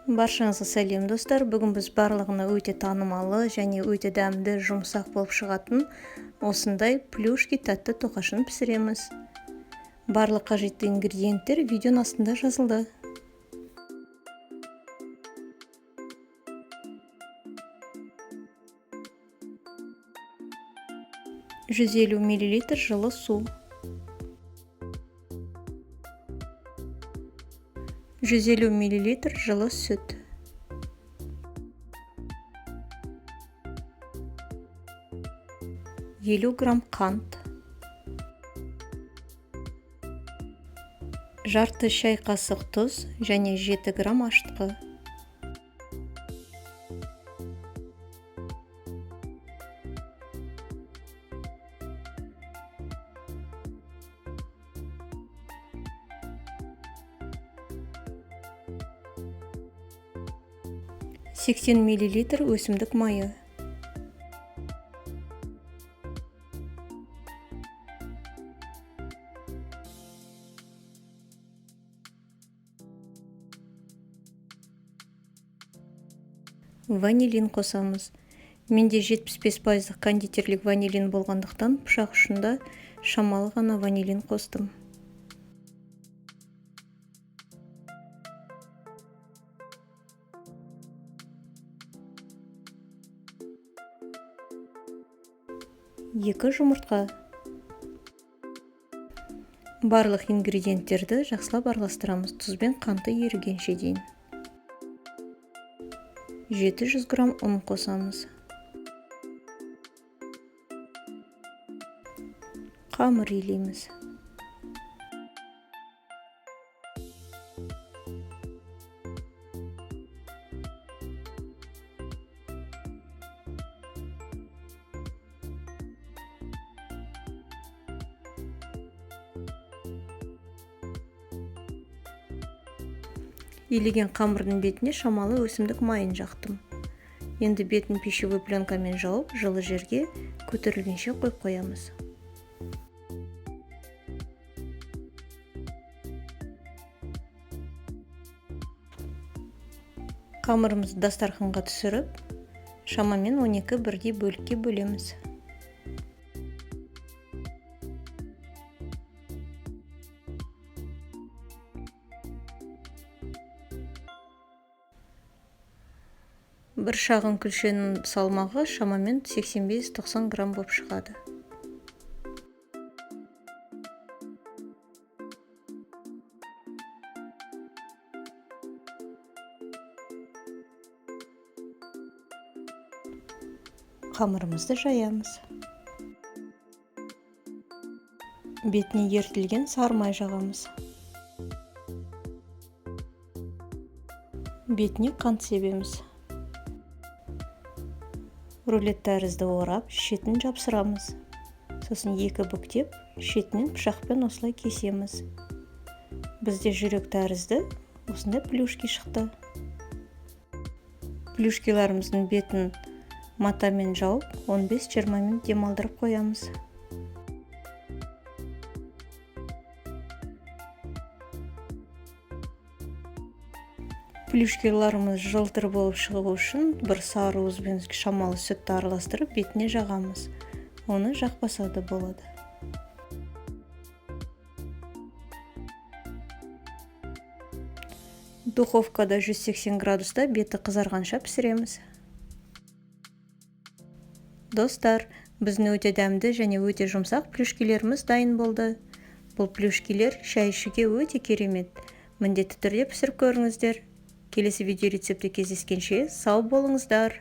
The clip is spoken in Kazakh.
Баршаңызға сәлем, достар. Бүгін біз барлығына өте танымалы және өте дәмді, жұмсақ болып шығатын осындай плюшки тәтті тоқашын пісіреміз. Барлық қажетті ингредиенттер видеоның астында жазылды. 150 миллилитр жылы су. 150 миллилитр жылы сүт. 50 грамм қант. Жарты шай қасық тұз және 7 грамм ашытқы. 80 миллилитр өсімдік майы. Ванилин қосамыз. Менде 75%-лық кондитерлік ванилин болғандықтан, пышақ ұшында шамалы ғана ванилин қостым. 2 жұмыртқа. Барлық ингредиенттерді жақсылап араластырамыз, тұз бен қанты ерігенше дейін. 700 грамм ұн қосамыз. Қамыр илейміз. Илеген қамырдың бетіне шамалы өсімдік майын жақтым. Енді бетін пищевой пленкамен жауып, жылы жерге көтерілгенше қойып қоямыз. Қамырымызды дастарханға түсіріп, шамамен 12 бірдей бөлікке бөлеміз. Бір шағын күлшенің салмағы шамамен 85-90 грамм болып шығады. Қамырымызды жаямыз. Бетіне ерітілген сары май жағамыз. Бетіне қант себеміз. Рулет тәрізді орап, шетін жапсырамыз. Сосын екі бүктеп, шетінен пышақпен осылай кесеміз. Бізде жүрек тәрізді осындай плюшки шықты. Плюшкиларымыздың бетін матамен жауып, 15-20 минут демалдырып қоямыз. Плюшкиларымыз жылтыр болып шығу үшін бір сары уыз бен шамалы сүтті араластырып бетіне жағамыз. Оны жақпаса да болады. Духовкада 180 градуста беті қызарғанша пісіреміз. Достар, біздің өте дәмді және өте жұмсақ плюшкилеріміз дайын болды. Бұл плюшкилер шай ішуге өте керемет. Міндетті түрде пісіріп көріңіздер. Келесі видео рецептте кездескенше сау болыңыздар.